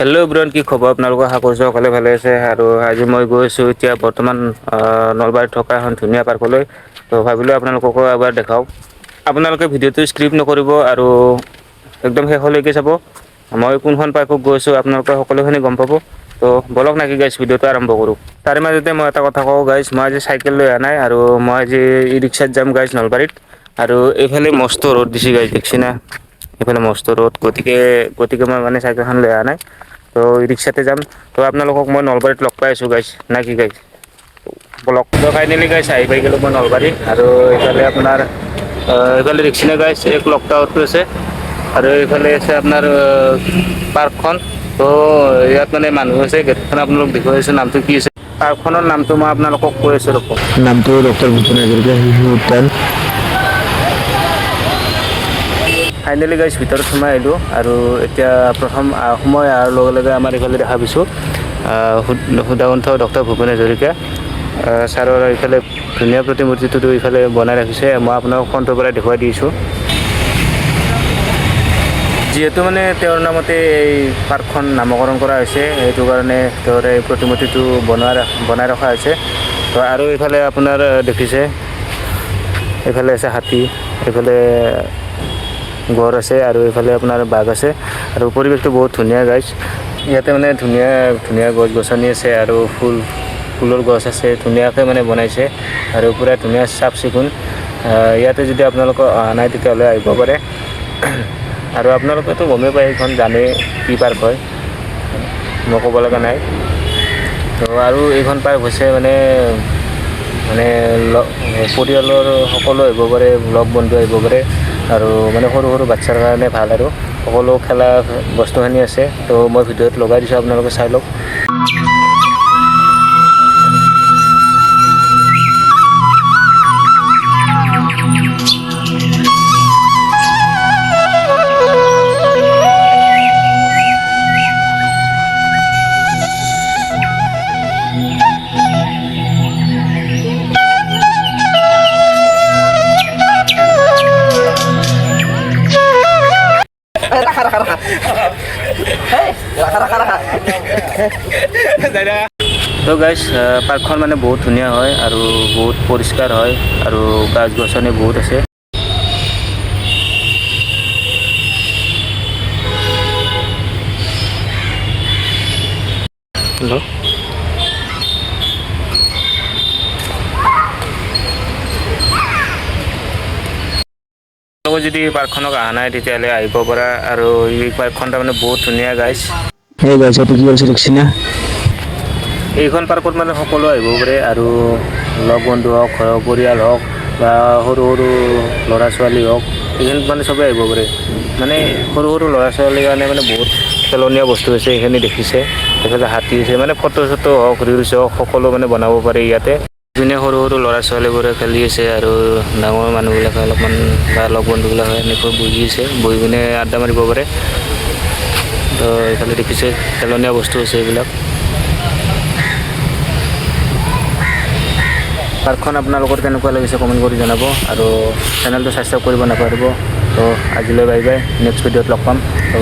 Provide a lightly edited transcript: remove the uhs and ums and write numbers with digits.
Hello' everyone, কি খবৰ আপোনালোকৰ? আশা কৰিছোঁ সকলোৱে ভালে আছে। আৰু আজি মই গৈ আছোঁ এতিয়া বৰ্তমান নলবাৰীত থকা এখন ধুনীয়া পাৰ্কলৈ। তো ভাবিলোঁ আপোনালোককো এবাৰ দেখাওঁ। আপোনালোকে ভিডিঅ'টো স্কিপ নকৰিব আৰু একদম শেষলৈকে চাব। মই কোনখন পাৰ্কত গৈ আছোঁ আপোনালোকে সকলোখিনি গম পাব। তো বলক নাকি গাইছ, ভিডিঅ'টো আৰম্ভ কৰোঁ। তাৰে মাজতে মই এটা কথা কওঁ গাইছ, মই আজি চাইকেল লৈ অহা নাই আৰু মই আজি ই ৰিক্সাত যাম গাইছ নলবাৰীত। আৰু এইফালে মস্ত ৰ'দ দিছে গাইছ, দেখছি না, এইফালে মস্ত ৰ'দ। গতিকে গতিকে মই মানে চাইকেলখন লৈ অহা নাই, তো ই ৰিক্সাতে যাম। তো আপোনালোকক মই নলবাৰীত লগ পাই আছোঁ গাইছ, না কি গাইছ, বলক। তো ফাইনেলি গাইছ আহি পাই গ'লোঁ মই নলবাৰী। আৰু এইফালে আপোনাৰ এইফালে দেখছি না গাইছ, এই ক্লক টাৱাৰটো আছে আৰু এইফালে আছে আপোনাৰ পাৰ্কখন। তো ইয়াত মানে মানুহ আছে, গেটখন আপোনালোক দেখুৱাই আছোঁ। নামটো কি আছে পাৰ্কখনৰ নামটো মই আপোনালোকক কৈ আছোঁ, ৰ'ব। নামটো ডক্টৰ ভূপেন হাজৰিকা শিশু উদ্যান। ফাইনেলি গাইছ ভিতৰত সোমাই আহিলোঁ আৰু এতিয়া প্ৰথম সোমাই অহাৰ লগে লগে আমাৰ এইফালে দেখা পাইছোঁ সুধাকণ্ঠ ডক্টৰ ভূপেন হাজৰিকা ছাৰৰ এইফালে ধুনীয়া প্ৰতিমূৰ্তিটো এইফালে বনাই ৰাখিছে। মই আপোনাক ফ্ৰণ্টৰ পৰাই দেখুৱাই দিছোঁ। যিহেতু মানে তেওঁৰ নামতে এই পাৰ্কখন নামকৰণ কৰা হৈছে, সেইটো কাৰণে তেওঁৰ এই প্ৰতিমূৰ্তিটো বনাই ৰখা হৈছে। তো আৰু এইফালে আপোনাৰ দেখিছে, এইফালে আছে হাতী, এইফালে গড় আছে আৰু এইফালে আপোনাৰ বাঘ আছে। আৰু পৰিৱেশটো বহুত ধুনীয়া গাইছ। ইয়াতে মানে ধুনীয়া ধুনীয়া গছ গছনি আছে আৰু ফুলৰ গছ আছে, ধুনীয়াকৈ মানে বনাইছে আৰু পূৰা ধুনীয়া চাফ চিকুণ। ইয়াতে যদি আপোনালোকৰ অহা নাই তেতিয়াহ'লে আহিব পাৰে। আৰু আপোনালোকেতো গমেই পায়, এইখন জানেই কি পাৰ্ক হয়, মই ক'ব লগা নাই। তো আৰু এইখন পাৰ্ক হৈছে মানে মানে পৰিয়ালৰ সকলো আহিব পাৰে, লগ বন্ধু আহিব পাৰে আৰু মানে সৰু সৰু বাচ্ছাৰ কাৰণে ভাল আৰু সকলো খেলা বস্তুখিনি আছে। তো মই ভিডিঅ'ত লগাই দিছোঁ, আপোনালোকে চাই লওক। ৰাখা ৰাখা ৰাখা, ৰাখা ৰাখা ৰাখা। তো গাইছ, পাৰ্কখন মানে বহুত ধুনীয়া হয় আৰু বহুত পৰিষ্কাৰ হয় আৰু গছ গছনি বহুত আছে। হেল্ল', আপোনালোকে যদি পাৰ্কখনক অহা নাই তেতিয়াহ'লে আহিব পৰা। আৰু এই পাৰ্কখন তাৰমানে বহুত ধুনীয়া গাইছ। এই গাইছ, এইটো কি কৰিছে দেখছি না। এইখন পাৰ্কত মানে সকলো আহিব পাৰে আৰু লগ বন্ধু হওক, ঘৰৰ পৰিয়াল হওক বা সৰু সৰু ল'ৰা ছোৱালী হওক, এইখিনিত মানে চবেই আহিব পাৰে। মানে সৰু সৰু ল'ৰা ছোৱালীৰ কাৰণে মানে বহুত খেলনীয়া বস্তু আছে, এইখিনি দেখিছে। এইফালে হাতী আছে, মানে ফটো চটো হওক, ৰিলচ হওক, সকলো মানে বনাব পাৰে ইয়াতে। ধুনীয়া সৰু সৰু ল'ৰা ছোৱালীবোৰে খেলি আছে আৰু ডাঙৰ মানুহবিলাকে অলপমান বা লগ বন্ধুবিলাকে এনেকৈ বহি আছে, বহি পিনে আড্ডা মাৰিব পাৰে। তো এইফালে দেখিছে খেলনীয়া বস্তু আছে এইবিলাক। পাৰ্কখন আপোনালোকৰ কেনেকুৱা লাগিছে কমেণ্ট কৰি জনাব আৰু চেনেলটো ছাবস্ক্ৰাইব কৰিব নাপাহৰিব। তো আজিলৈ বাই বাই, নেক্সট ভিডিঅ'ত লগ পাম। তো